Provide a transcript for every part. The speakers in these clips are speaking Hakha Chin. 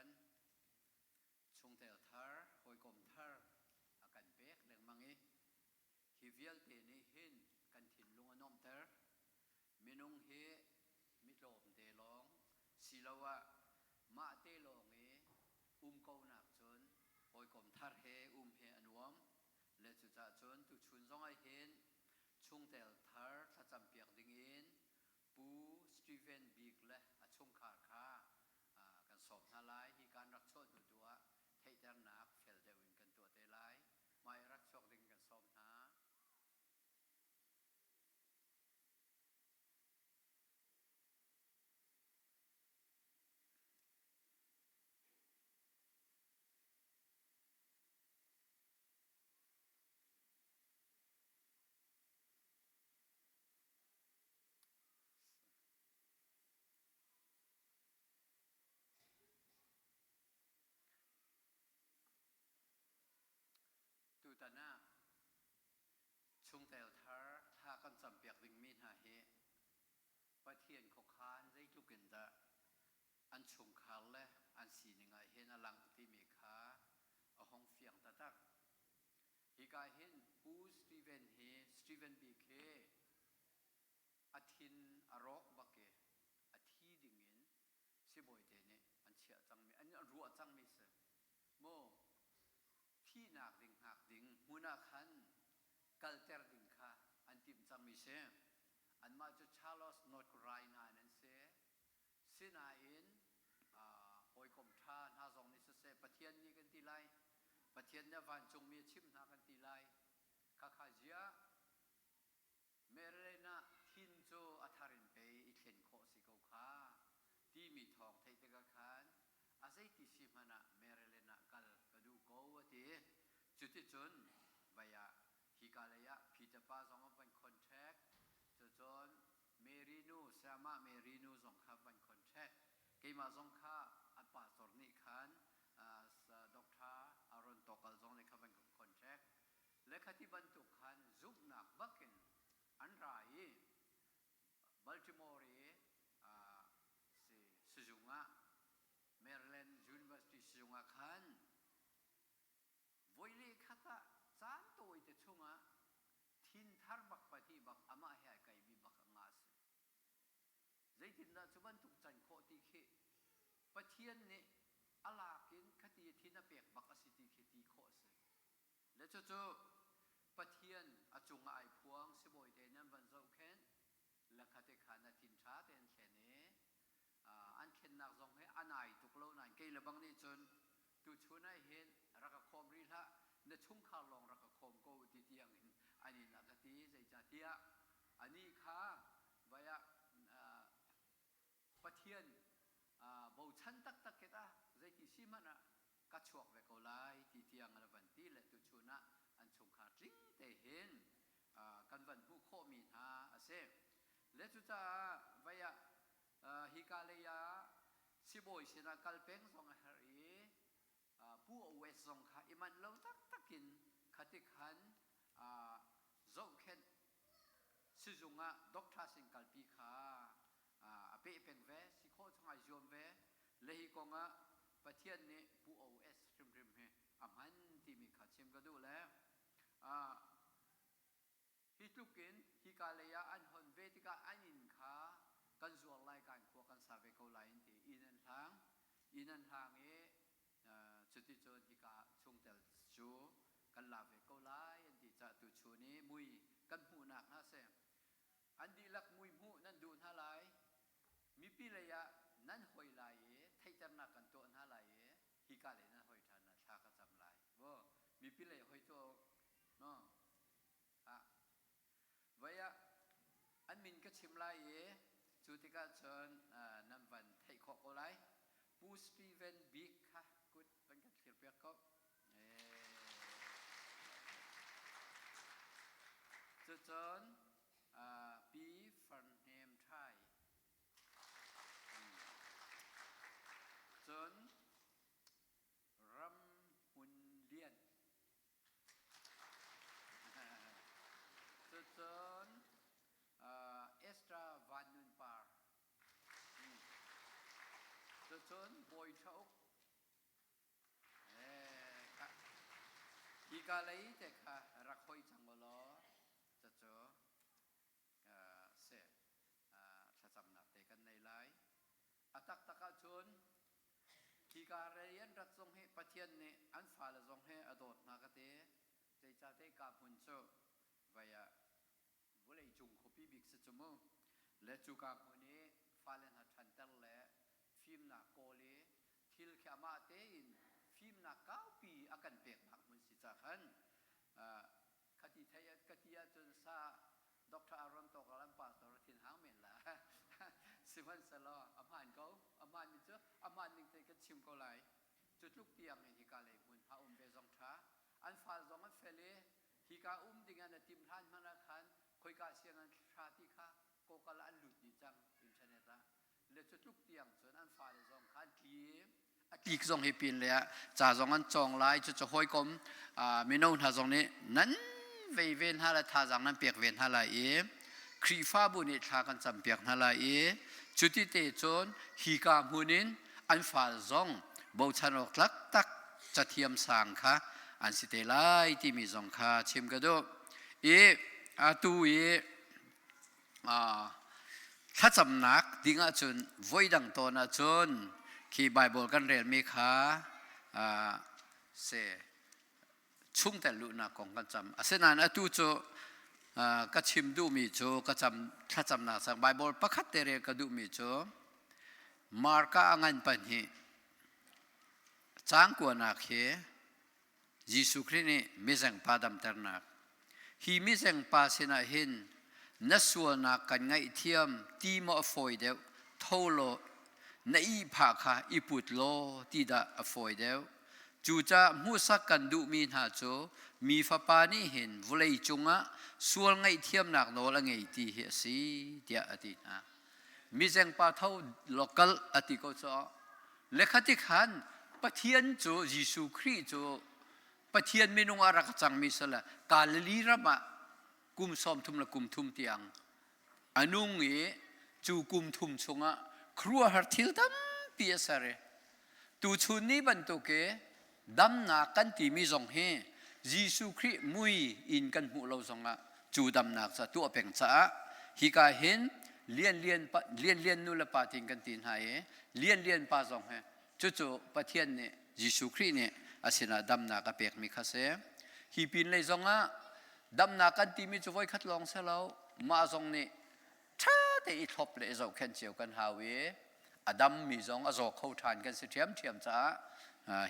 hringhran. Chungtel thar, hawikom thar a kan pek lengmang i hi vialte nih hin kan thinlung a nuamhter. Minung hi mi tlawmte lawng siloah mahte lawng i um ko nakcun hawikom thar he um he a nuam. Le cucaah cun tuchun zong ah hin chungtel thar thlacampiak dingin Pu Stephen Bik le a chungkhar kha kan sawm hna lai. Hi kan rak chuah hnu tu ah theihternak fel deuh in kan tuah te lai. Hmai rak chuak ding kan sawm hna. Tutan ah chungtel thar thla kan campiak dingmi hna hi Pathian khuakhan zeitluk in dah an chungkhar le an sining ah hin a langh timi kha a hung fiang taktak. Hika hin Pu Stephen hi Stephen Bik hi a thin a rawk bak i a thi ding in sibawite nih an chiah cangmi an ruah cangmi si. Maw thihnak ding hngak ding hmun ah khan kalter ding kha an timh cangmi si. Anmah cu Charles North Carolina in an si. Sinain hawikom ṭha hna zong nih siseh Pathian nih kan ti lai, Pathian nih a vancungmi a chimh hna kan ti lai. Khakha ziah Maryland ah thin cu a thar in pei i thlen khawh si ko kha timi thawng theih tikah khan a zeiti si hmanh ah Maryland ah kal ka duh ko a ti. Cuticun vai ah hika lei ah Peter pa zong a van contact. Cucun Mary nu, sayamah Mary nu zong kha van contact. Keimah zong kha an pastor nih khan Dr. Aaron Tokal zong nih kha van contact. Le khati bantuk khan zumhnak bakin an ra i Baltimore i sizung ah Maryland University sizung ah khan voile khat ah caan tawite chungah thin thar bak pahnih bak amah he ai kaimi bak a ngah si. Zeitindah cu bantuk can khawh ti khi Pathian nih a lak in khati thin a pek bak a si ti khi ti khawh a si. Le cucu Pathian a cungah ai phuang sibawi te nan van zohkhenh le khate khan a thin ṭha tein thlen i an thlennak zong hi a nai tuk lo nain kei le bang nih cun tuchun ah hin rak ka khawm rih hlah na chungkhar lawng rak ka khawm ko ti tiang in an in a ka ti zeicahtiah anih kha vai ah Pathian bochan taktak ke ta zeiti si hmanh ah ka chuak ve ko lai ti tiang an van ti le tuchun ah an chungkhar tling te hin kan van hmuh khawhmi hna a si. Le cucaah vai ah hika lei ah sibawi sinah kal peng zong a herh i Pu Owes zong kha i manh lo taktak in khati khan zohkhenh sizung ah doctor sin kalpi kha a peh peng ve si khawh chung ai zuam ve le hi kong ah Pathian nih Pu OS hrimhrim hi a hman timi kha chim ka duh le hi tluk in hika lei ah an hon ve tikah an inn kha kan zuar lai kan khua kan sa ve ko lai in ti inn an hlang inn an hlang i cuticun hika chungtel cu kan la ve ko lai an ti cah tu chun i mui kan hmuhnak hna si An dihlak mui hmuh nan duh hna lai. Mipi lei ah nan hoi lai i theihternak kan tuah hna lai i hika lei nan hoi ṭhan ah thla ka cam lai. Maw mipi lei hoi tuah u. No. Ah. Voi ah an min ka chim lai i cu tikah cun nan van theih khawh ko lai. Pu Steven Bik kha kut van kan thlir piak ko. Cucun Pi Far Hnem Ṭhai. Cun Ram Hmun Lian. Cucun Esther Van Nun Par. Cucun Bawi Ṭha Uk. Hika lei te kha rak hoi cang u law cucu seh thlacamnak te kan nei lai. A taktak ahcun hika rei an rat zong hi Pathian nih an fale zong hi a dawt hna ka ti. Zeicahtiah ka hmun cu vai ah vawleicung khuapi bik si cu mu. Le cuka hmun i fale hna ṭhanter le fimnak kawl i thil khi amah tein fimnak kaupi a kan peknak hmun si ca khan khati thei ka ti ahcun sa Dr. Aaron Tokal an pastor a thin hang men la. Sihmanhsehlaw a hmaan ko. A hmaan mi cu a hmaan ning te kan chim ko lai. Cu tluk tiang in hika lei hmun ha um ve zong ṭha. An fal zong an fel i hika um ding an a tim hlan hmanh ah khan khoika siang an hra ti kha kokal ah an lut dih cang internet ah. Le cu tluk tiang cun an fale zong kha an tli a tlik zong hi pin le ah ca zong an cawng lai. Cucu hawikom mino hna zong nih nan vei ve hna le thazaang nan pek ve hna lai i Khrihfabu nih thla kan campiak hna lai i cuti te cun hika hmun in an fal zong bochan awk tlak tak cathiam sang kha an si te lai timi zong kha chim ka duh. I atu i Thlacamnak ding ahcun voidang tawn ahcun khi Baibal kan relmi kha se chungtel luhnak kong kan cam. Asinain atu cu ka chim duhmi cu ka cam thlacamnak cang Baibal pakhat te rel ka duhmi cu Marka a ngan pahnih caang kuanak hi Jesuh Khrih nih mizengpa damternak. Hi mizengpa sinah hin na sualnak kan ngaihthiam ti maw a fawi deuh, tho law na ihphah kha i put law ti dah a fawi deuh. Cucaah hmuhsak kan duhmi hna cu mi Fapa nih hin vawlei cungah sual ngaihthiamnak nawl a ngei ti hi a si, tiah a ti hna. Mizengpa tho law kal a ti ko cu. Le khati khan Pathian cu Jesuh Khrih cu Pathian minung ah rak cangmi sala Galilee ram ah kum 30 le kum thum tiang a nung i cu kum thum chungah khuaruahhar thil tampi a ser i tuchun ni bantuk i damnak kan timi zong hi Jesuh Khrih mui in kan hmuh lo zongah cu damnak ca tuah peng caah hika hin lian lian pa, lian lian nu le pa tin kan ti hna i lian lian pa zong hi cucu Pathian nih Jesuh Khrih nih a sinah damnak a pekmi kha si. Hi pin lei zongah damnak kan timi cu voikhat lawng si lo mah zong nih ṭha te i thlop le i zohkhenh cio kan hau i a dammi zong a zaw kho ṭhan kan si ṭhiamṭhiam caah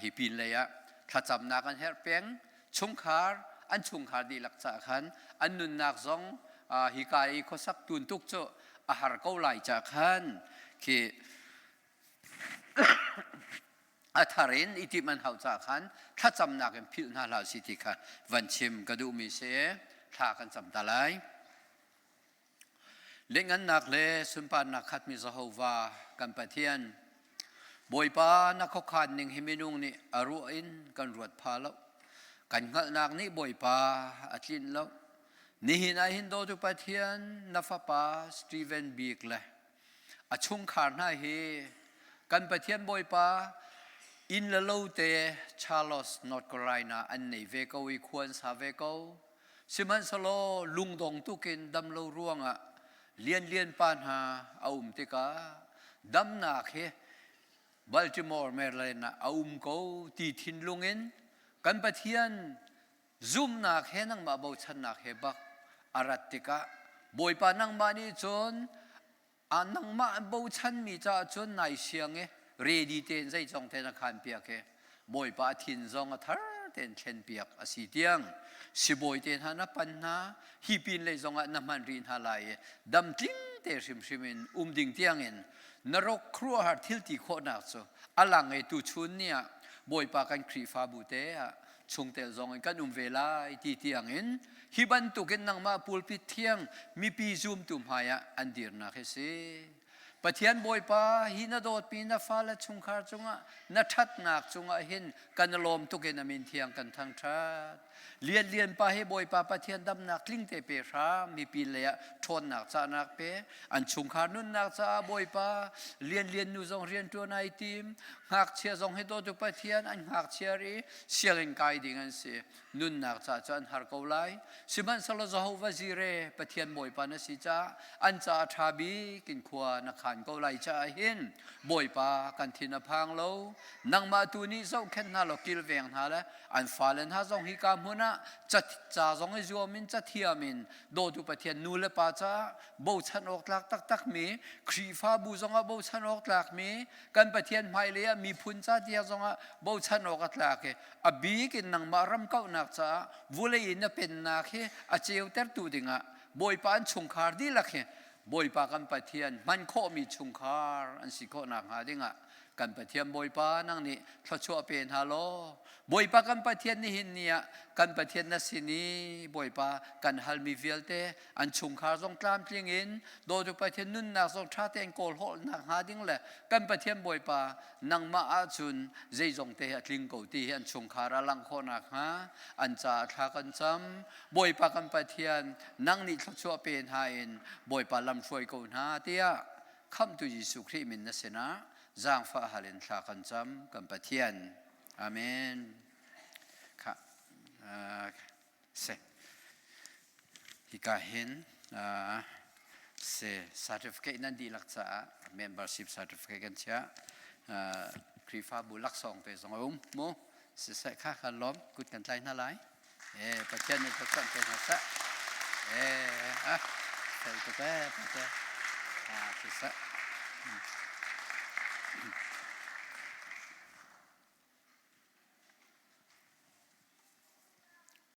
hi pin lei ah thlacamnak an herh peng. Chungkhar an chungkhar dihlak caah khan an nunnak zong hika i khuasak tun tuk cu a har ko lai caah khan khi a thar in i timh an hauh caah khan thlacamnak in philh hna hlah si ti kha van chim ka duhmi si. Thla kan cam ta lai. Lianhngannak le sunparnak khatmi Jehovah kan Pathian, Bawipa na khuakhan ning hi minung nih a ruah in kan ruat pha lo. Kan hngalhnak nih Bawipa a tlinh lo. Nihin ah hin dawtu Pathian na fapa Stephen Bik le a chungkhar hna hi kan Pathian Bawipa inn le lo te Charles North Carolina an nei ve ko i khua an sa ve ko. Sihmanhsehlaw lungdong tukin dam lo ruangah lianlian pa hna a um tikah damnak hi Baltimore, Maryland ah a um ko ti thinlung in kan Pathian zumhnak he nangmah bochannak he bak a rat tikah Bawipa nangmah nih cun a nangmah bochanmi caah cun nai siang i ready tein zeizong te na khan piak i Bawipa a thin zong a thar tein thlen piak a si tiang sibawi te hna na pan hna hi pin lei zongah na hman rih hna lai i dam tling te hrimhrim in um ding tiangin na rok khuaruahhar thil ti khawhnak cu a lang i tuchun ni ah Bawipa kan Khrihfabu te ah chungtel zong in kan um ve lai ti tiang in hi bantukin nangmah pulpit thiang mipi zumtu hmai ah an dirnak hi si. Pathian Bawipa, hi na dawtmi na fale chungkhar cungah na ṭhatnak cungah hin kan i lawm tuk in a min thiang kan thangṭhat. Lianlian pa hi Bawipa Pathian damnak tling te pe hram, mipi lei ah ṭhawnnak cahnak pe, an chungkhar nunnak caah Bawipa Lianlian nu zong rianṭuan ai tim, ngakchia zong hi dawtu Pathian an ngakchia i sianginn kai ding an si. Nunnak caah cu an har ko lai. Sihmanhsehlaw Jehovah Jireh Pathian Bawipa na si caah an caah ṭha bik in khua na khan ko lai caah hin Bawipa kan thin a phang lo. Nangmah tu nih zohkhenh hna law kilveng hna le an fale hna zong hika hmun ah ca zong i zuam in cathiam in dawtu Pathian nu le pa caah bochan awk tlak taktakmi Khrihfabu zongah bochan awk tlakmi kan Pathian hmailei ah miphun ca tiang zongah bochan awk a tlak i a bik in nangmah ram kauhnak caah vulei in na pennak hi a ceutertu dingah Bawipa an chungkhar dihlak hi Bawipa kan Pathian hman khawhmi chungkhar an si khawh nakhnga dingah kan Pathian Bawipa nang nih thluachuah pe hna law Bawipa kan Pathian nihin ni ah kan Pathian na sin i Bawipa kan halmi vialte an chungkhar zong tlamtling in dawtu Pathian nunnak zong ṭha tein kawl hawlnak hnga ding le kan Pathian Bawipa nangmah ahcun zeizong te hi a tling ko ti hi an chungkhar a langh khawh nakhnga an caah thla kan cam. Bawipa kan Pathian nang nih thluachuah pe hna in Bawipa lamhruai ko hna tiah Khamhtu Jesuh Khrih min na sinah zaangfah hal in thla kan cam kan Pathian. Amen. Kha se hika hin se certificate nan dihlak caah membership certificate kan chiah. Khrihfabu laksawng te zong a um mu. Siseh kha kan lawm kut kan tlai hna lai. Eh Pathian nih thluachuah pe hna seh. Eh ah fel tuk eh pate. Ah siseh.